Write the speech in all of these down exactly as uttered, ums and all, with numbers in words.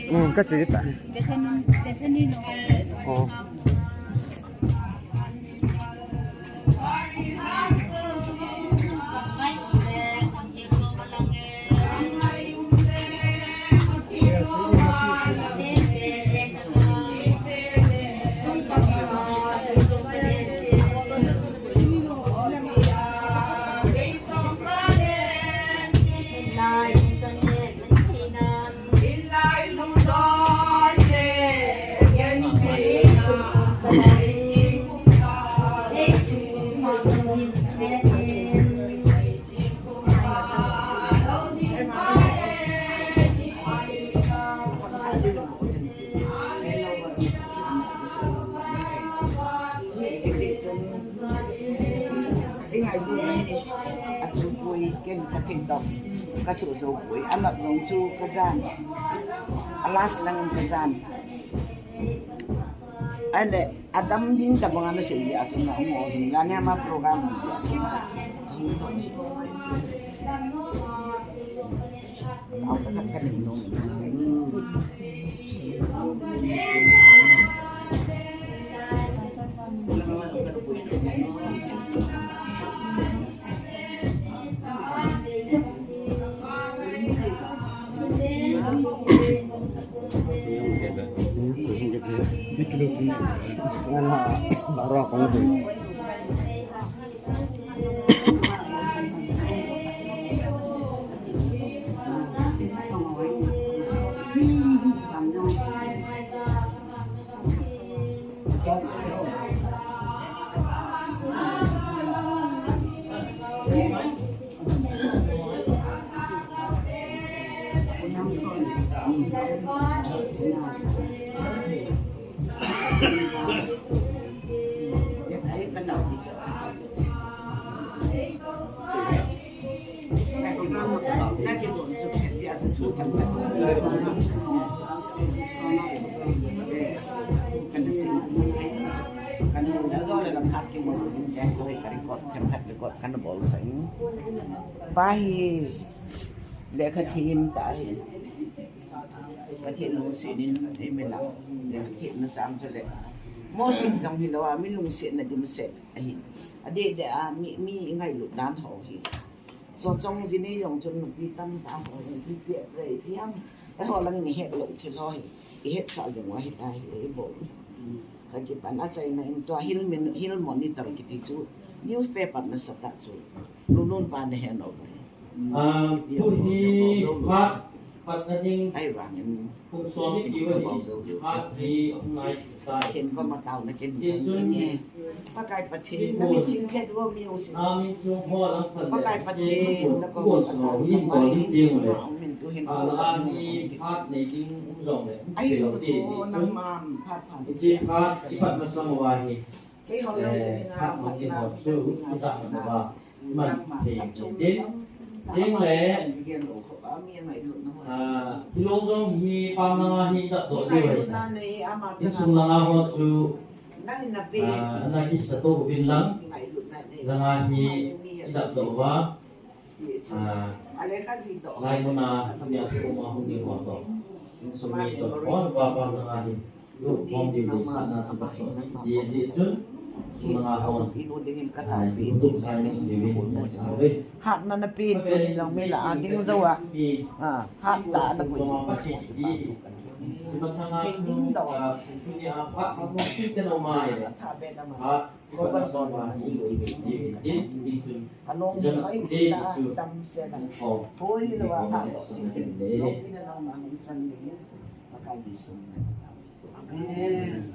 Hmm, ka che ta. Oh. Ka chu poi, ken ka thei tau. Ka chu zo poi, a nat jong chu ka jan. A last lang ka jan. Ahile, a dam ding tabang a na sei a chu na hung o ding. La ne ama program. Pa hi lekha them tah ahi. Pathen lungset in eimi lah lekha them na sang tale. Mo them jong hilou a, mi lungset na dimset ahi. Adeh deh a mi, mi ngailut dan ho hi. Cho chong jini jong chun nupi tamtah ho, nupi pia rei piam. Eiho lang in ihet lou thil ho hi, ihet sah jong u ahi tahi, eibol. Ka kipan a China in tua hil min, hil monitor kiti chu, newspaper nasatah chu, Lulun pa na hen over. Ah, tu hi phat, phat na ding. Ahivangin, kum som ni ki va ni, phat hi hung nai. Pathen koma taona ken hi nge. Pakai Pathen, na min singkhet vo mi u sing. Pakai Pathen, na koma taona ken hi. Ahi lo ko nangma phat phat. Kei ho lo seminar phat na. Man thei thei tin, tin le, ah, Thilong jong hi pam langa hi dap doh diu ahi. Insung langa ho chu, ah, na kisa to uvin lang, langa hi i dap doh uva, ah, lai muna, nia thu ma hung ni ho to. Insung mi to, ho pa pam langa hi. Lu bom diu ding sa na tu ka so na kiti di chun. Manga hon. Ai, tu tu sa ni diu ding sa ve. Hat na na pin tu ni long mi la, a ding zo a. Ah, hat ta na pui. Sei ding do. Hat. Ko ba so ba ni lu di di di. Along ni ai ta tam se la. Poi lo a ta lo. Lo ni na long ma hung chan ni. Pakai Jesu na. Amen.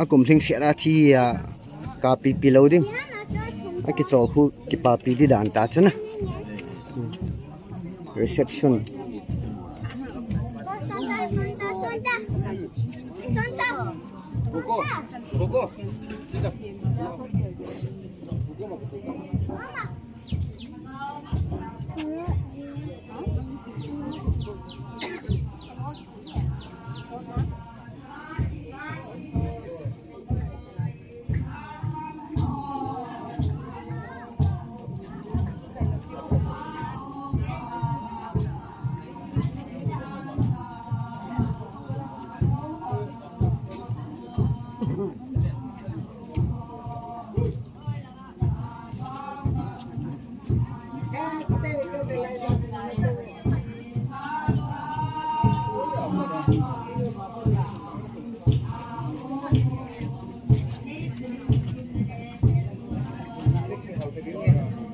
Akum lhingset a thi a kapipi lou ding. Akichol khu kipapi di dan ta chuna. Reception.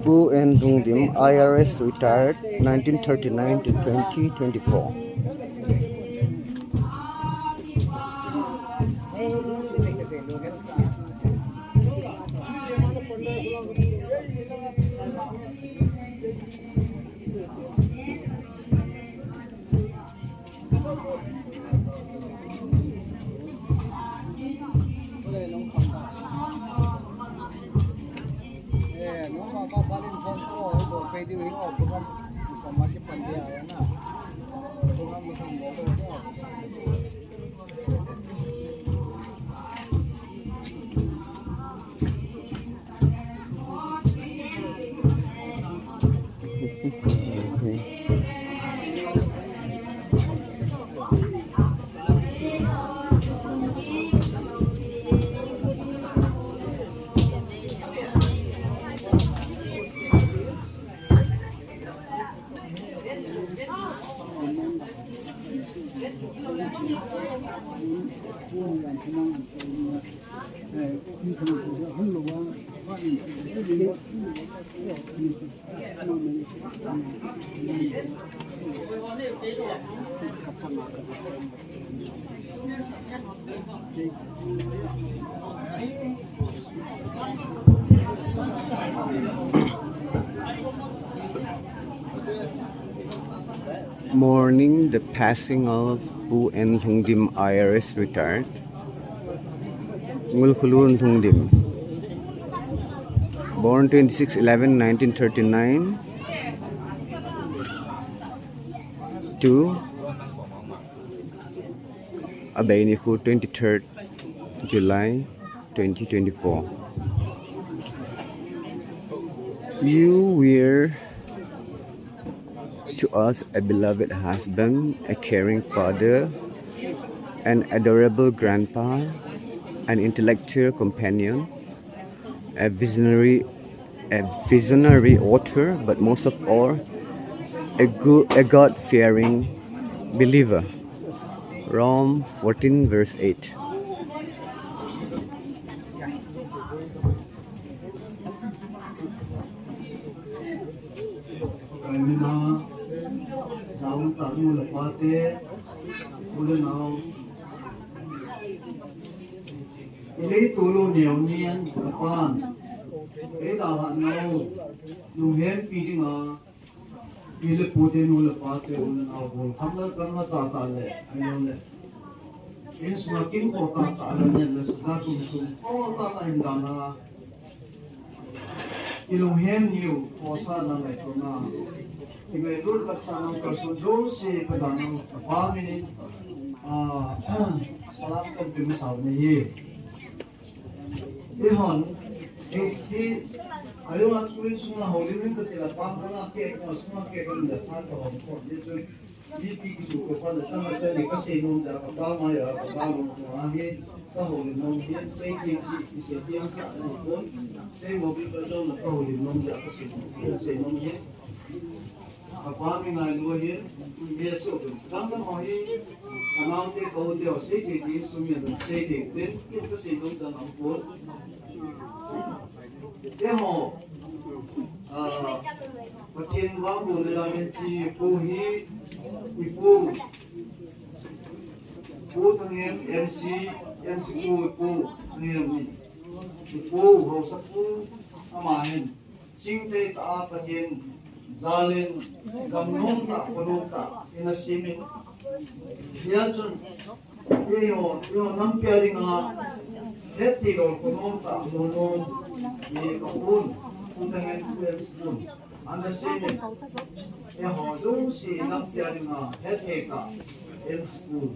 Pu N Lhungdim, I R S, retired, nineteen thirty-nine to twenty twenty-four. Mourning the passing of Pu N Lhungdim, I R S, retired. Ngulkhulun Lhungdim. Born twenty-six eleven nineteen thirty-nine to Abeini khu twenty-third July twenty twenty-four. You were to us a beloved husband, a caring father, an adorable grandpa, an intellectual companion, a visionary, a visionary author, but most of all, a good, a God-fearing believer. Rome fourteen verse eight. Kaimina, Saung Tanu le pate, ule nau. Ile tulu neo nian kapan. Ei da ha nau. Lunghem pi dinga. Ile pute nu le pate, ule nau bol. Kamla kamla ta ta le. Ayo le. Insunga kin ko ta ta le ne le sa tum tum. Ko ta ta hin dana. Ilunghem niu, kosa na ngaitona. Ingailut kasa na kalson jouse kasa na pa minin. Ah, salam kan pe masau ni hi. Ihon, is hi, ayo a sui sunga holi min ka tila pa ka na ke, ka sunga ke ka na ta ka hom ko. Ni tu Mipi kisu ko pa le sama chani kasei nom ja kapa ma ya kapa nom ko ahi, kahoulim nom hi, sei ti ki, kisei ti ang sa ni kon, sei mo bi pa jong na kahoulim nom ja kasei nom, kasei nom hi. Kapa mi ngai lo hi, ye so ko. Dang dang ho hi, kanao te ko te ho sei ti ki sum ya dang sei ti, te ki kasei nom dang ang kon. Te ho, ah, Pathen vang bu le la men chi pu hi, i pu, pu Thangem M C, M C pu, pu Thangem ni. I pu, ho sa pu, ama hin. Chingthei ta a Pathen, zalen, gamnom ta, konom ta, ina simin. Hia chun, Eiho, eiho nampi a dinga, heti lou konom ta, konom, ni kapun, kutangin kuem spoon. Ana simin, eiho dungsi nampi a dinga, heti ta, em spoon.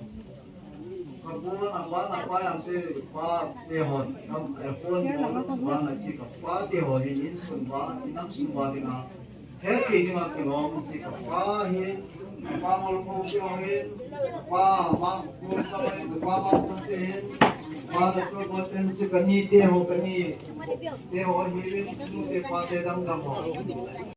Kapun, apa, apa yang si, pa, eiho, nam, eh, phone, phone, pa, na si, kapa, eiho, ni, in sumba, inam sumba dinga, Heti dinga kilom si kapa hi, kapa mol ko ki ho hi, kapa ma ko ka hi, kapa ma ko te hi, kapa na ko ko ten si kani te ho kani, te ho hi rin su te pa te dang dang ho.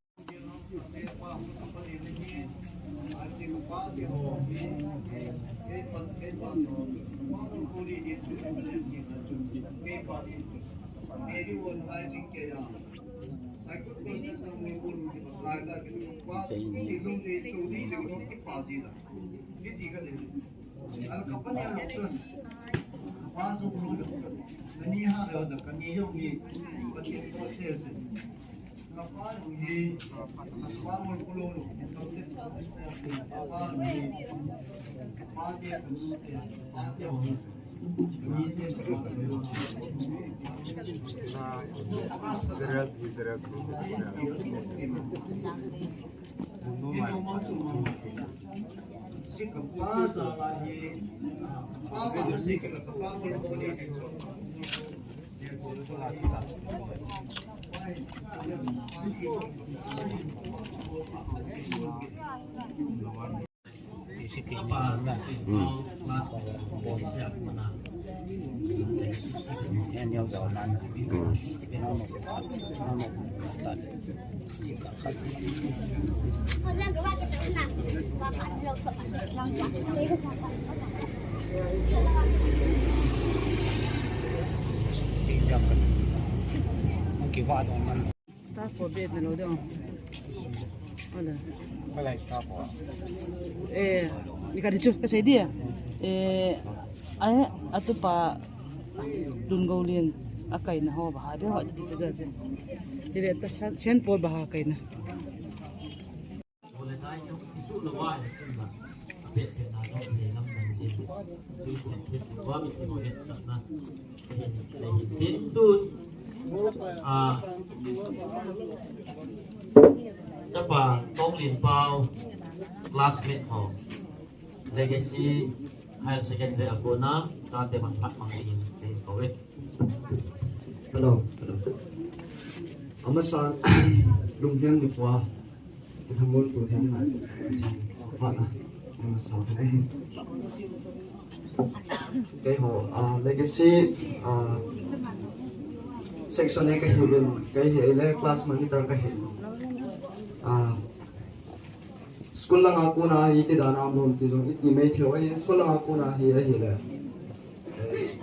Staff for bed na lo dong. Hola. Hola, staff for. Eh, ni ka di chu, ka sei dia. Eh, ai, atu pa dun go lin, akai na ho ba ha, de ho, di chu chu. Di le ta sen pol ba ha kai na. Tun, ah, chapa Tonglin Pau, classmate ho, Legacy Higher Secondary a kona, tate man phat mang dingin, te ko e. Hello, hello. Amasan, lunghem ni pua. Kithamul tu them na. Hana. Sa thei. Keiho, ah, Legacy, ah, section A kahi uvin, kei hi le class monitor kahi. Ah, school langa kona hi iti dan a um ti jong iti mai thei u ahi, school langa kona hi ahile. Eh,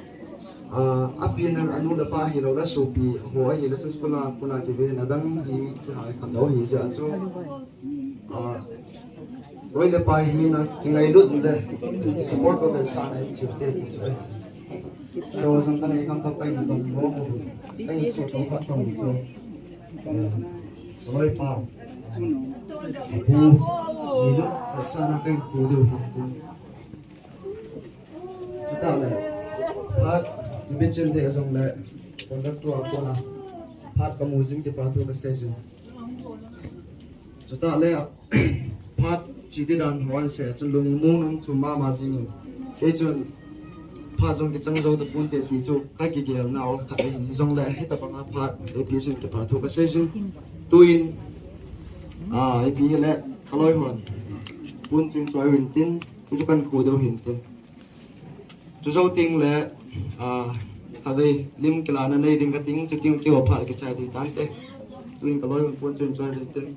Ah, api nang anu le apa hilou le sopi ho ahile chu school a kona kivena dang hi kihai khat lou hi jeh a chu. Ah, loi le pai hina kingailut le support ko kan sa na hi chu te ti chu. Lo jong kan ei kam ta pai na dong mo. Ei su to pa tong chu. Eh, loi pa. Pu. Ni lo sa na kan ku do. Chutah le, phat, mi bichim te jong le, conductor a kona, phat kamu jing kipa thu kasei jin. Chutah le, phat chi ti dan ho an se, chun lungmong um chu mama jing in. Kei chun, phat jong kichang jou tapon te ti chu, ka kigel nau khat ahi jong le, hitabang a phat, A P C in kipa thu kasei jin. Tuin, ah, A P le, kaloi hon, pun chun choi win tin, Chu kan khu deu hin tin. Chu jou teng le, ah, khatvei lim kilahna nei ding kating, chu teng kihou phat kichai ding tante. Tuin kaloi hon pon chun choi ding tin.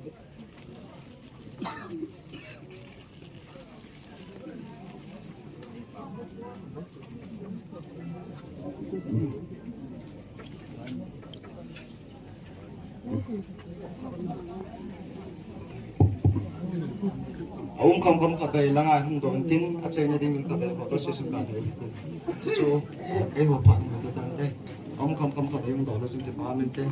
A um kham kham khatvei langa hung doh intin, achaina dingin khatvei photo session kan nei tin. Chuchu, eiho phat ni te tante. A um kham kham khatvei hung doh lou chun kipa um inte.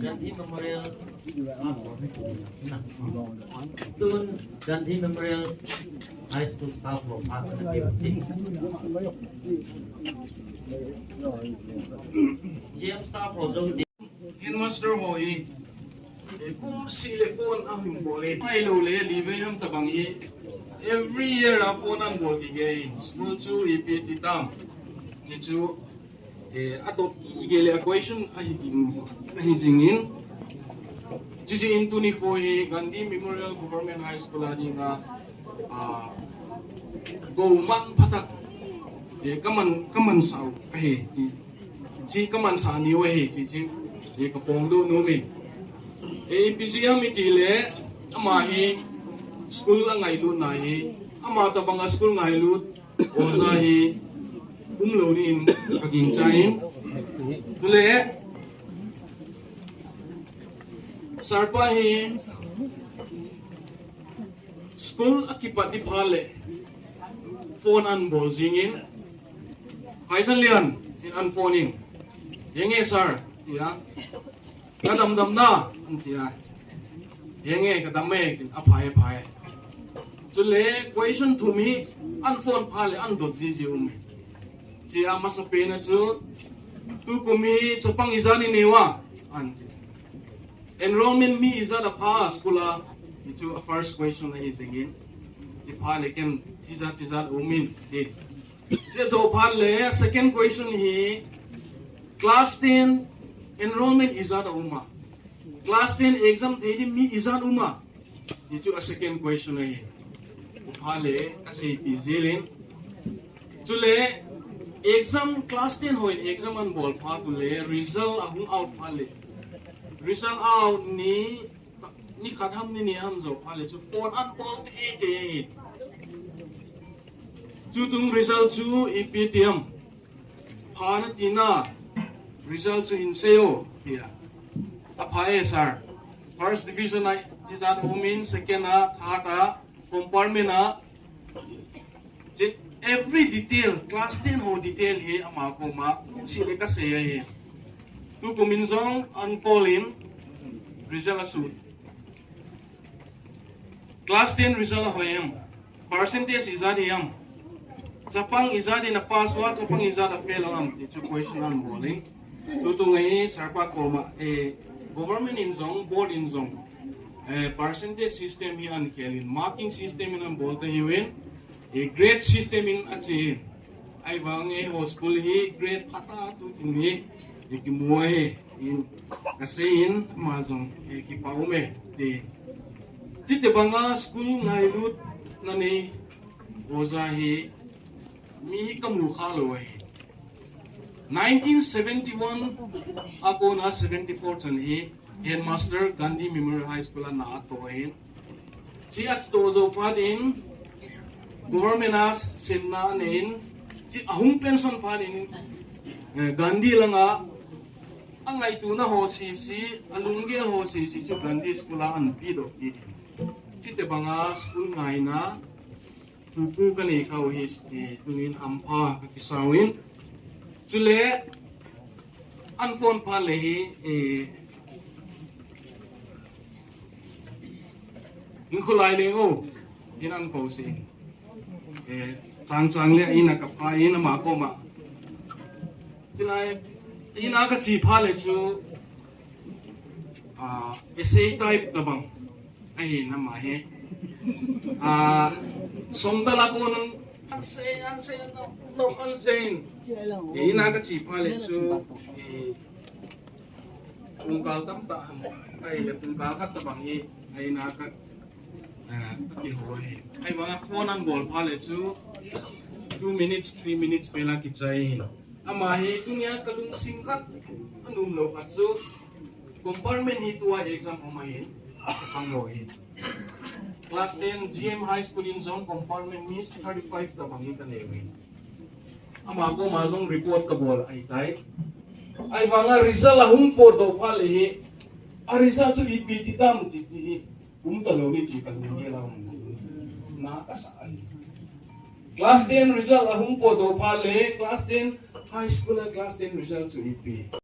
Gandhi Memorial. Tun Gandhi Memorial High School staff ho phat na pi. G M staff ho jong Headmaster ho hi, eh, kum seh le phone ahung bol e. Mai lou le, li vei ham tabang hi. Every year a phone an bol kit e. School chu ipi ti tam. Chuchu, eh, a top i gei le a question ahi jing, ahi jing in. Chuche in tuni kho hi Gandhi Memorial Government High School a dinga, ah, go man phatak. Eh, kaman, kaman sau, kahe, ti. Chi kaman sa ni u ahi, chi, chi, e ka pong doh nom in. E, ipi jeh ham itile, ama hi school a ngailutna hi, ama tabang a school ngailut, oja hi, umlou ni in ka gingchai in. Tule, sir pa hi, School a kipat ni phat le phone an bol jing in, Haithanlian, tin an phone in, "Henge sir," tia, "Ka dam dam na," an tia, "Henge ka dam e," tin, "A pha e, pha e." Chule question thum hi an phone phat le an dot jiji um e. Chia masapen a chu, "Tukum hi chapang ijat inei ua?" an ti. Enrollment mi ijat apha school a, hichu a first question ahi jing in. Chuphat le ken, chijat, chijat um in, ti. Chujou phat le, second question hi, class ten enrollment ijat aum a? Class ten exam thei ding mi ijat um a? Hichu a second question ahi. Chuphat le, asei pi jilin. Chule, exam, class ten hon exam an bol phat ule, result ahung out phat le. Result out ni, ni khat ham ni ni ham jou phat le, chu phone an bol teitei. Tutung result chu ipi ti ham. Pha nati na, result chu hin sei o, tia. A pha e, sir. First division a, chijat um in, second a, third a, compartment a, Every detail, class ten ho detail hi ama koma, si le ka sei ahi. Tukum in jong an call in, result a sut. Class ten result a hoi em? Percentage ijat hi em? Chapang ijat in a pass uva, chapang ijat a fail uvam ti chu question ahin bol in. Tutu ngai sir pa koma, eh, government in jong, board in jong, eh, percentage system hi ahin khel in, marking system in ahin bol tauvin, eh, grade system in ache in. Ahivang eiho school hi grade phatah a tutu hi, eh, kimu ahi in, kasei in, ama jong, eh, kipa um e, ti. Chutobanga school ngailutna nei, oja hi, mi hi kamu kha lou ahi. Nineteen seventy-one a kona seventy-four chan hi headmaster Gandhi Memorial High School a na ato ahin. Chu ato jou phat in government a semna anei in, chu ahung pension phat in, eh, Gandhi langa angaituna ho sese, alunggel ho sese chu Gandhi School a ahin pedoh kit in. Chutobanga school ngaina, tupu kanei khau hi, eh, tunin hampha kakisau in. Chule, ahin phone phat le hi, eh, in kholai leng o, in ahin kou se. Eh, chang chang le in a kapha in ama koma. Chulai, in a kache phat le chu, ah, essay type tabang. Ahin ama hi. Ah, songdal a kon ansei, ansei, no, no, ansei. Eh, in a kache phat le chu, eh, pungkal tamtah ham. Ahile pungkal khat tabang hi, ah, in a ka, ah, kiho hi. Ahivanga phone ahin bol phat le chu, two minutes, three minutes vel a kichai hi. Ama hi tunia kalungsing khat anom lou khat chu compartment hi tua exam um ahin, kapang lou hi. Class ten G M High School in jong compartment mi thirty-five tabang hi kanei uve. Ama koma jong report kabol ahitai. Ahivanga result ahung potdoh phat le hi, a result chu ipi ti tam ti hi. Kum talou ni ti kalunggel a um. Na kasa ahi. Class ten result ahung potdoh phat le, class ten high school a class ten result chu ipi.